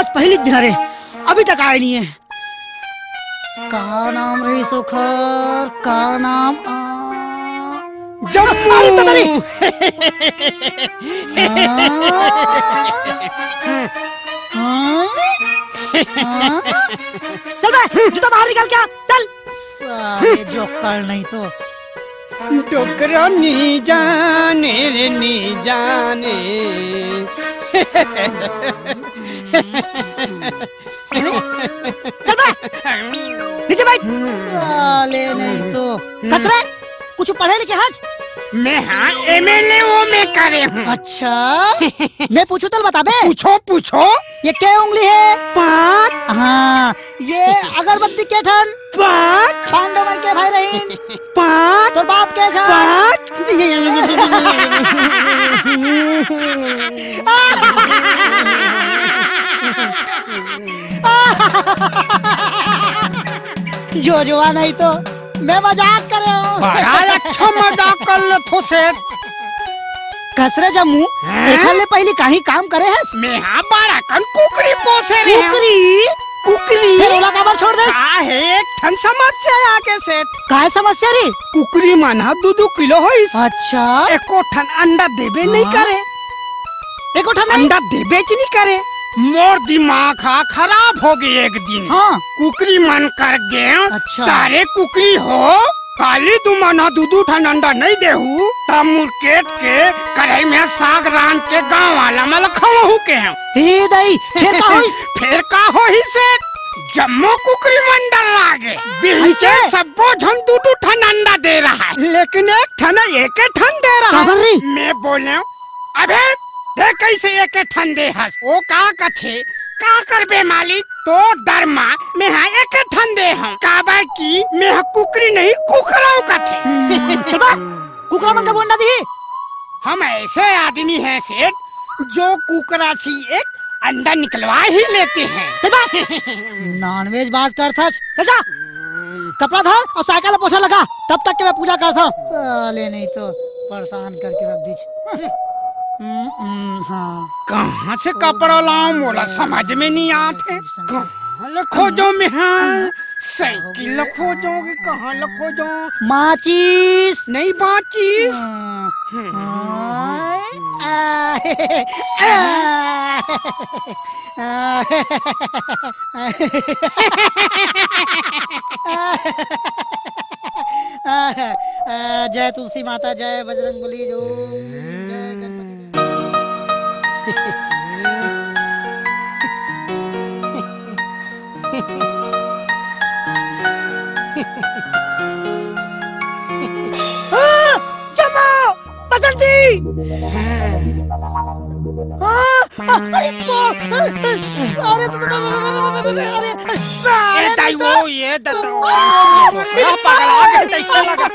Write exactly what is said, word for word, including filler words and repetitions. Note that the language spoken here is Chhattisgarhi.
पहली दिन रे, अभी तक आए नहीं है। का नाम रही सोखर? का नाम? आ, जम्मू। अरे, तो नहीं। आ, आ, आ, चल बे, जूता बाहर निकाल क्या? चल। साले जोकर नहीं तो। डोकरा नी जाने रे नी जाने। चल बे, नीचे बैठ। साले नहीं तो। कस रे, कुछ पढ़े लिखे हस? मैं हाँ एमएलए वो मैं करे हूँ। अच्छा, मैं पूछू तो बताबे? पूछो, पूछो। ये के उंगली है? पाँच। हाँ, ये अगरबत्ती के ठन? पाँच। पांडव मन के भाई रहीन? पाँच। तोर बाप के छा? पाँच। जो जुआ नहीं तो मैं मजाक करे हूँ। बड़ा अच्छा मजाक कर लेथो सेठ। कस रे जम्मू, हैं? एखर ले पहली काही काम करे हस? मैं हाँ बड़ा कन कुकरी पोसे रहे हूँ। कुकरी? कुकरी? फिर ओला काबर छोड़ देस? का है, एक ठन समस्या आगे सेठ। काय समस्या रे? कुकरी मन ह दू दू किलो होइस। अच्छा। एको ठन अंडा देबे नहीं हाँ? करे। एको ठन नहीं? अंडा देबे च नहीं करे। मोर दिमाग हा खराब हो गए एक दिन। हाँ। कुकरी मन कर गे। अच्छा। सारे कुकरी हो, काली तुमन ह दू दू ठन अंडा नहीं देहू, त मुरकेट के कढ़ाई में साग रांध के गांव वाला मन ल खवाहू के हूँ। हे दाई, फिर का होइस? फिर का होही सेठ? जम्मो कुकरी मन डर्रा गे। बिहनिचे ऐसे? सब्बो झन दू दू ठन अंडा दे रहा है, लेकिन एक ठन एक ठन दे रहा काबर है। रे? मैं बोले, अबे दे कैसे एक ठन दे हस? वो का कथे, का करबे मालिक? तो डर मा मैं हा एक ठन दे हूँ, काबर कि मैं हा कुकरी नहीं कुकरा हूँ कथे। हम्म, तबा कुकरा मन का बोलना दी। हम ऐसे आदमी हैं सेठ, जो कुकरा सी एक अंडा निकलवा ही लेते हैं। चल बा। नॉनवेज बात करथस। चल जा। कपड़ा धर और साइकिल ला पोछा लगा, तब तक के मैं पूजा करथव। साले नहीं तो परेशान करके रख दीस। हम्म, हम्म, हाँ। कहाँ से कपड़ा लाऊं, मोला समझ में नहीं आत हे। कहाँ ले खोजों मैं हा? साइकिल ला खोजों कि कहाँ ला खोजों? माचिस। नहीं बाचिस। हाँ। हाँ। आ, आ, आ, आ, जय तुलसी माता, जय बजरंग बली, जो जय गणपति। आ, जमा बसंती। आ, आ, अरे बाप, अरे, अरे, अरे, अरे, अरे, अरे, ए दाई, वो ये दादा, पगला के तैसे लगा।